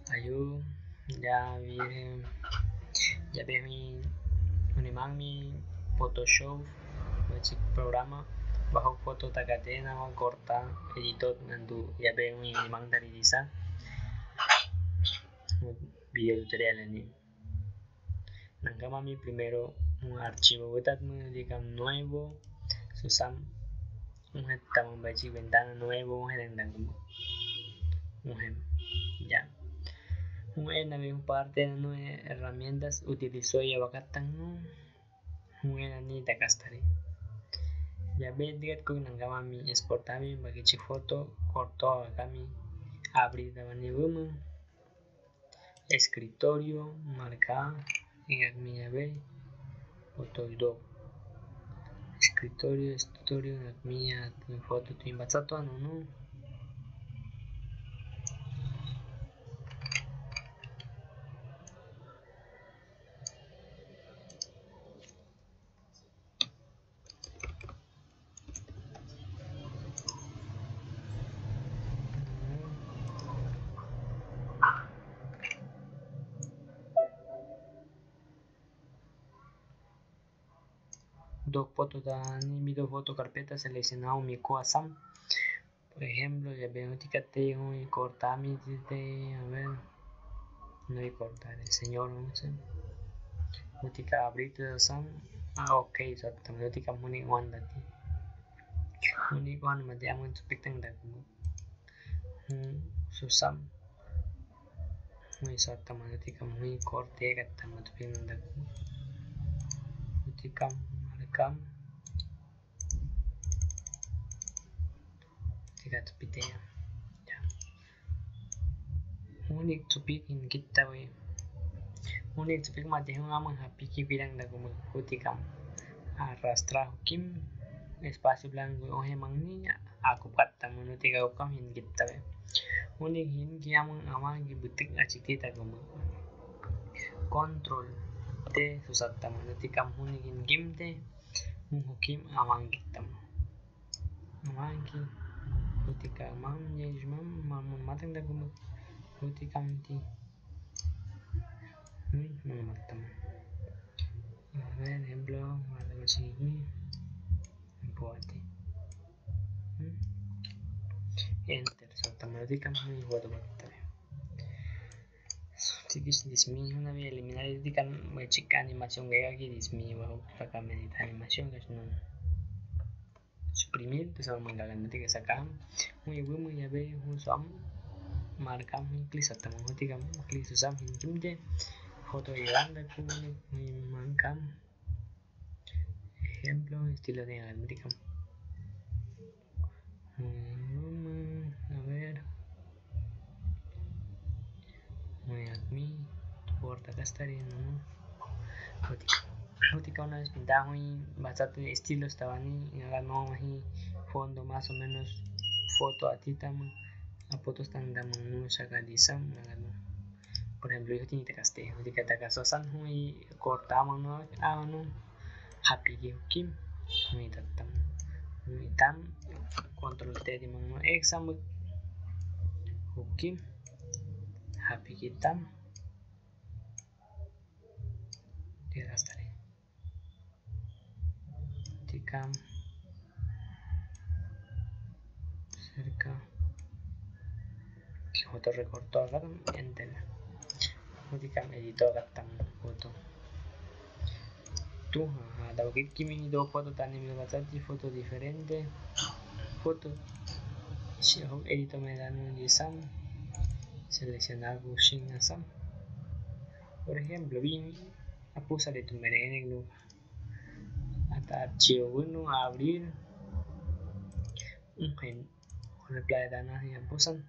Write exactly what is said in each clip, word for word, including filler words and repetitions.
Ayo, ya wir, ya we huni, huni mang mi Photoshop, bachik programa, ba huk foto takate nama korta, edito ngandu, ya we huni mang tari disa. Video tutorial ini. Nangkama mi primero un archivo, without mi di kam nuevo, susam, un het tama bachik ventana nuevo, un het tama. Un het, ya. Un en a mi parte no herramientas utilizo ya wakatan no. Un en ani takastari. Ya we di kat ko nangkama mi exporta mi bachik foto, korto kami, abri tama ni wuma. Escritorio, marka, en ak mi ya we, foto ido. Escritorio, escritorio, en ak mi ya, foto tu imbatsatu ano, no? Dos foto tani, mi dos foto carpeta seleccionado mi ko asam. Por ejemplo, ya we utika te huni korta mi tite, a ver. No hay korta, el señor, no sé. Utika abri tu asam. Ah, ok, exacto. Utika huni wan dati. Huni wan mati amun tu piktang daku. Hmm, susam. Huni sat tama utika huni korte kat tama tu piktang daku. Utika markam. Utika tu pite ya. Ya. Huni tu pik in kita we. Huni tu pik mati huni amun hapiki piktang daku me utika. Arrastra hukim. Espacio blanco ohe mangni ya. Aku pat tama utika hukum hin kita we. Huni hin ki amun amun ki butik achik ti daku me. Control T susat tama utika huni hin kim te. Hukim amun kita me. Amun ki. Utika mam ye mam mam matang daku me. Utika mati. Hmm, mam matang. A ver, ejemplo, mata sini. Buati. Hmm. Enter. Sat tama utika huni foto batta. Tikis dismi, huna mi eliminar utika, bachik animación gaya ki dismi, bahu raka medita animación, que es no. Suprimir, tu sama manggagan utika saka. Huni wuma ya we, huni sam, markam, huni klik sat tama utika, klik susam, huni kim te. Foto iran daku, huni mangkam. Ejemplo, estilo de Almerica. Mm, a ver. Muy admi, porta kastari, no. Utika, utika una vez pinta huni, bastante estilos tawani, nggak mau huni fondo más o menos foto atitama, a fotos tang tama no saka disam, nggak mau. Por ejemplo, yo tiene takaste, yo tiene takasosan, huni korta mano, a mano, hapiki hukim, huni tatam, huni tam, control T di mano, exam, hukim, hapiki tam, di rastari. Tikam. Cerca. Ki foto recorto agar enter. Tikam edito agar tam foto. Tu, ha, ha, da ukit kimi do foto tani mi bachati foto diferente. Foto. Si ho edito me danu di sam. Seleccionar bu sin asam. Por ejemplo, bin apusa de tu merene no. Ata archivo uno, abrir. Hin reply dana ya pusan.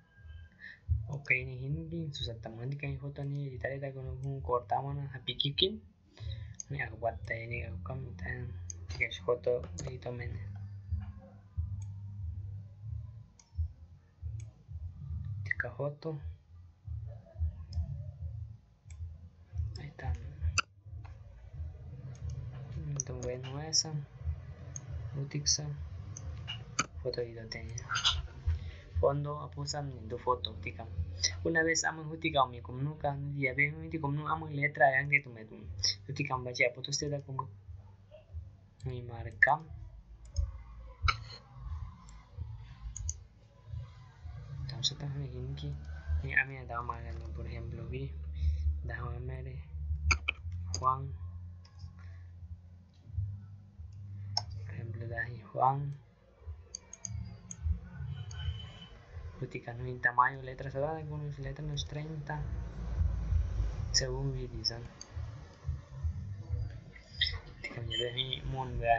Ok, ini hin bin susat tama utika foto ni, di tadi ta kuno kun korta mana, hapiki hukim. Ni aku buat ta ini, aku kam ta, tika foto di tomen. Tika foto. Aitan. Tum bueno esa. Utiksa. Foto di dote. Fondo, apusan ni du foto, tika. Una vez amu hu tika mi kumnu kan, ya ve hu tika kumnu amu letra yang de tu me tu. Tika bachi aputus te da kumnu. Ni markam. Tam sota ni hinki. Ni ami ada markam, por ejemplo, vi. Da mere Juan. Por ejemplo, da hi Juan. Hu tika nu in tamaño letra sa da, algunos letra nos treinta. Según vi disan. Tika mi ve hi mun ga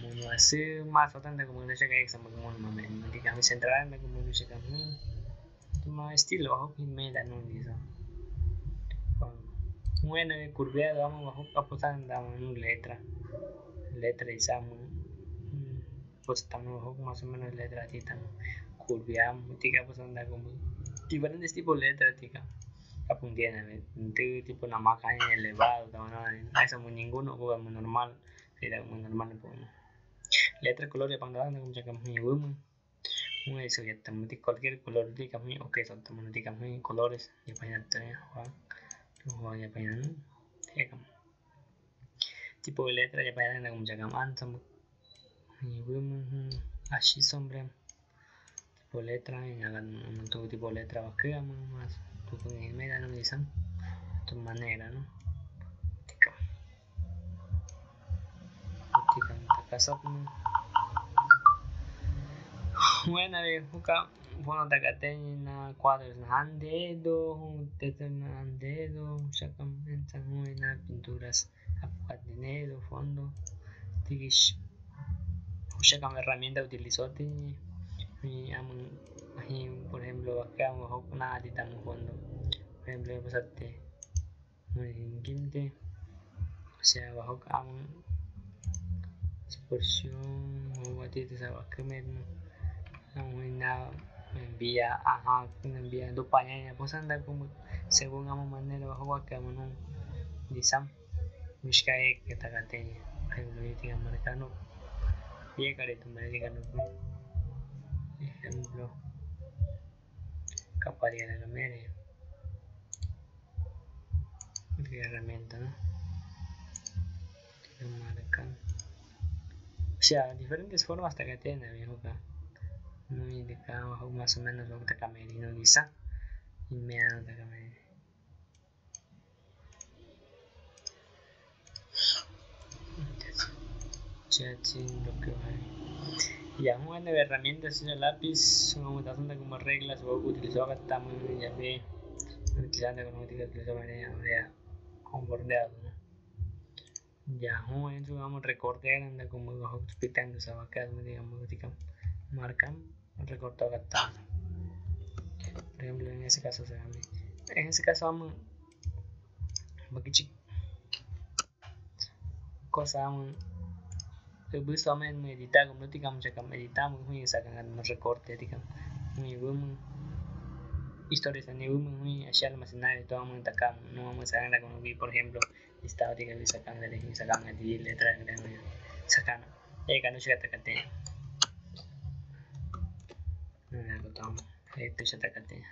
mun wasi mas otan da kumnu sa ka ek sama mun ma men. Tika mi central da kumnu sa ka mun. Tuma estilo ho ki me da nun disan. Bueno, curviado amu ho apusan da mun letra. Letra isa mun. Pues tama ho más o menos letra ti tama curviado, tika pues anda como diferentes tipos de letra tika. Apun tiene, ¿ve? Ti tipo na maka elevado, tama na, eso muy ninguno, como muy normal, era muy normal, pues. Letra color ya pang anda como ya como muy bueno. Muy eso ya tama ti cualquier color tika muy, ok, son tama tika muy colores, ya pang anda, ya pang anda, ya como. Tipo de letra ya pang anda como ya como anda, muy bueno, así, hombre. Tipo letra, en agan un tipo letra va que ama más tu con el mera no disan tu manera, ¿no? Tika. Tika, tika sap, ¿no? Bueno, a ver, huka, bueno, takateni na cuadros na andedo, un teto na andedo, sacan, en pinturas. Apukat dinero, fondo. Tikish. Huxa kam herramienta utilizo ti. Mi amu, hi, por ejemplo, amu hok na adi tam fondo. Por ejemplo, pasate. Muy ginte. O sea, bahok amu exposición, o ati te sa bakemet, no. Amu na envía, aha, envía do paña ya, pues anda como según amu manera bahok amu no. Disam. Mishka ek ke takateni. Ejemplo, yo tika markano. Ye kare tu markano. Ejemplo. Kapari ya la mere. Herramienta, ¿no? Tika markan. O sea, diferentes formas takateni, viejo, ka. No, y de cada, más o menos lo que takameri, no, quizá. Y me han takameri. Ya, sí, lo que va. Ya, una herramienta es el lápiz, como está haciendo como reglas, o utilizo acá también, ya ve, utilizando como utilizo, ya, ya, con bordeado, ¿no? Ya, hu en su, vamos, recorte, anda como, vamos, explicando esa vaca, digamos, digamos, marcan, recortó acá. Por ejemplo, en ese caso, se llama, en ese caso, vamos, bakichi. Cosa, vamos, el bus también me edita, como no digamos, ya que me editamos, muy sacan, no recorte, digamos, muy bueno. Historias de muy, muy, así almacenar y todo, muy atacamos, no vamos a sacar como vi, por ejemplo, estaba, digamos, sacando de, sacando de letra, sacando. Eh, cuando se ataca, te. No, no, no, no. Eh, te se ataca, te.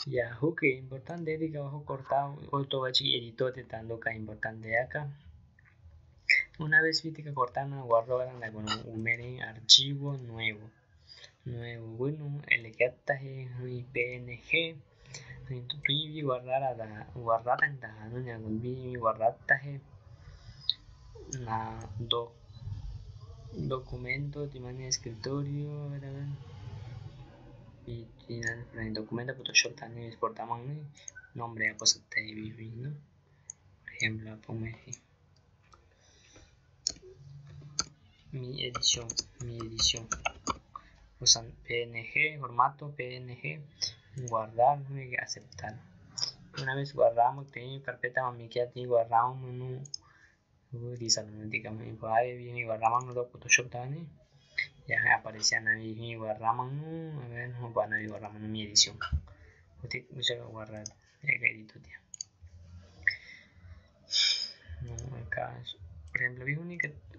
Ya, huke importante, digamos, cortado, o todo así, edito, te tanto que importante acá. Una vez vi tika cortana, guardo, anda con un, un archivo nuevo. Nuevo, bueno, el que está es un P N G. Entonces, vi guardar a la, guardar en la, no, ya, vi guardar, eh, na do-, documento de manera escritorio, ¿verdad? Y, y na, en documento Photoshop también exportamos, ¿no? Nombre, ya, pues, está ahí, ¿no? Por ejemplo, pongo aquí. Mi edición, mi edición. Usan P N G, formato P N G, guardar, no hay que aceptar. Una vez guardamos, tiene carpeta, mi que aquí guardamos, no, no, dice, no, digamos, pues, ahí viene guardamos, no, Photoshop también. Ya aparecían ahí, guardamos, no, a ver, no, bueno, guardamos mi edición. Usted, usted guardar, ya que edito, tío. No, acá, por ejemplo, vi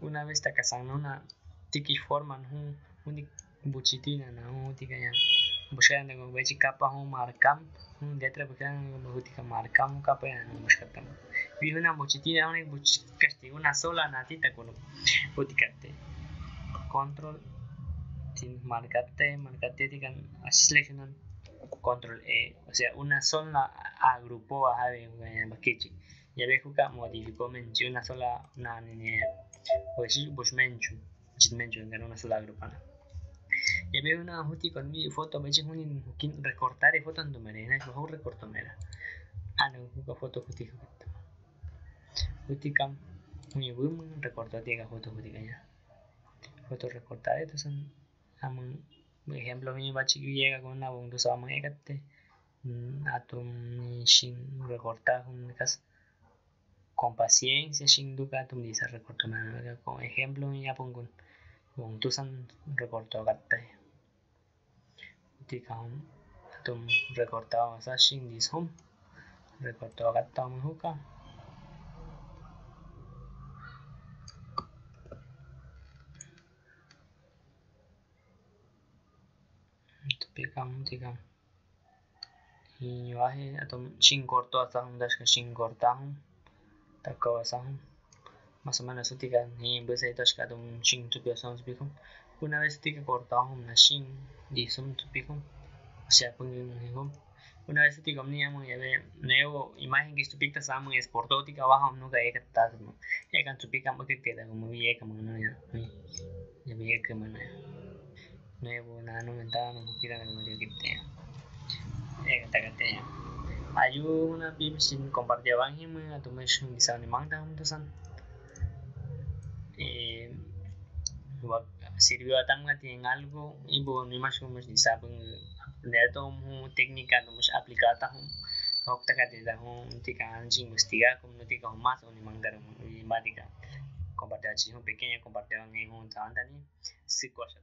una vez tika kasano na tiki forma, no, un Buchiti nana jun, juti ka ya. Buska nana ko bechi kapa jun markam. Jun letra buska nana ko, juti ka markam kapa ya nana buska tam. Wi jun na buchiti na jun, buchikasti una sola na tita kono. Juti kate. Control. Tin markate, markate ti kan seleccionan. Control E. O sea, una sola agrupo a javi, eh, bakichi. Ya ve juka modifico menchu, una sola na ni. Pues bush menchu. Chit menchu, kan una sola agrupo na. Ya ve una juti kon mi foto, bechi jun kin recortar e foto ndu mere, na ko recorto mera. Ano juka foto juti juka. Juti kam, jun mi bum recorto ti ka foto juti ka ya. Foto recortar e, entonces, amun, por ejemplo, mi bachi yega kon na bum, entonces amun ekate. Mm, atum sin recorta jun kas. Con paciencia, sin duda, atum disa recorto mera, por ejemplo, ya pongo, bon tusan recorto kata. Juti ka jun, atum recorto masa sin dis jun. Recorto kata jun juka. Juti kam, juti kam. Iña wahe atum sin corto asa jun, taska sin corto jun. Takaw asa jun. Más o menos juti ka, iña bes ai taska atum sin tupi asa jun, tupi jun. Una vez juti ka corto jun na sin, di jun tupi jun. O sea, pun jun. Una vez juti ka mi amun ya ve nuevo imagen ki tupi ta amun exporto ti ka waha nuka eka ta amun. Eka tupi ka mo ke te da mo vi eka mo no ya. Ya vi eka mo no ya. Nuevo nano ventana no kira na mo kite. Eka ta kate. Ayu na pi sin compartir bang him atum sin disa ni mang ta hum tusan. Eh, wak sirvi atam ka tin algo, i bo ni mas ko mas disa bang neto mu técnica no mas aplicata hum. Hok ta kate da hum, ti ka anji investiga kum no ti ka mas ni mang dar hum, i ma ti ka. Compartir chi hum pequeña compartir bang hum ta anda ni. Sikuasa.